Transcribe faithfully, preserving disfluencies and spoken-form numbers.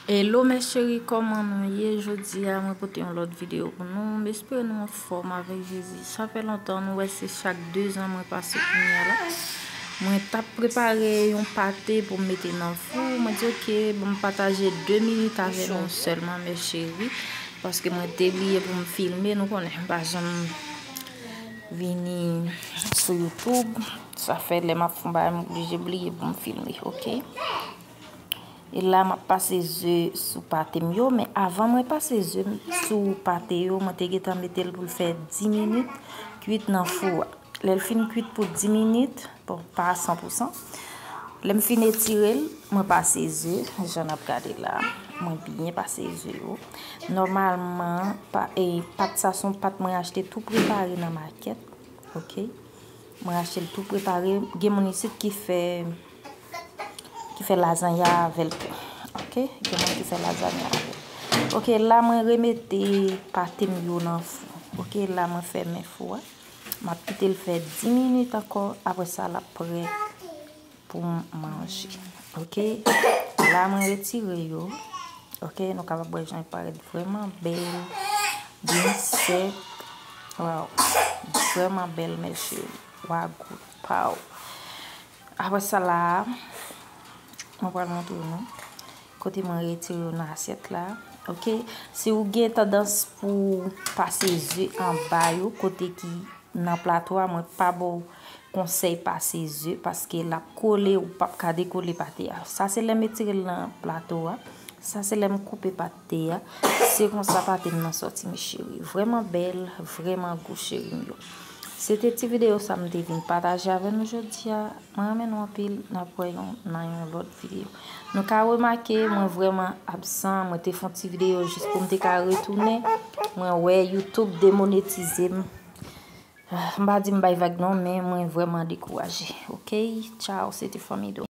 Hello mes chéris, kòman nou ye? Jodi a mwen pote yon lòt videyo pou nou. M espere nou anfòm avèk Jezi. Sa fè lontan, nou wè se chak de zan mwen pase kounye a la. Mwen t ap prepare yon pate pou m mete nan fou. Mwen di, "Ok, bon, m pataje de minit avè nou sèlman, mes chéris, paske mwen te bliye pou m filme, nou konnen, m pa janm vini sou YouTube. Sa fè lè m ap fè yon bagay, m oblije bliye pou m filme, ok?" E la, m ap pase ze sou pate m yo, men avan mwen pase ze m sou pate yo, mwen te gentan mete l pou l fè dis minit kuit nan fou a. Lè l fin kuit pou dis minit, bon, pa a san pou san, lè m fin etire l, mwen pase ze, jan n ap gade la, mwen byen pase ze yo. Nòmalman, pa, e, pat sa se yon pat mwen achte tou prepare nan makèt, ok? Mwen achte l tou prepare. Gen moun isit ki fè, ki fè lazanya avè l tou. Ok? Gen moun ki fè lazanya avè l. Ok, la mwen remete pate m yo nan fou. Ok, la mwen fèmen fou a. M ap kite l fè dis minit ankò. Apre sa, l ap prè pou m manje. Ok? La mwen retire yo. Ok, nou kapab wè jan l parèt vrèman bèl, byen sèk. Waw, vrèman bèl, mes chéris. Wa gout pa w. Apre sa la, mwen pral montre nou kote mwen retire yo nan asyèt la. Ok, si w gen tandans pou pase ze anba yo, kote ki nan plato a, mwen pa ba w konsèy pase ze, paske l ap kole, ou p ap ka dekole pate a. Sa se lè m etire l nan plato a. Sa se lè m koupe pate a. Se konsa pate m nan sòti, mes chéris. Vrèman bèl, vrèman gou, cheri m yo. Se te ti videyo sa m te vin pataje avè nou jodi a. Mwen renmen nou anpil. N ap wè yon, nan yon lòt videyo. Nou ka remake, mwen vrèman absan. Mwen te fè yon ti videyo jis pou m te ka retounen. Mwen wè YouTube demonetize m. Ah, m pa di m bay vag non, men mwen vrèman dekouraje. Ok? Tchao, se te Fanmi Dou.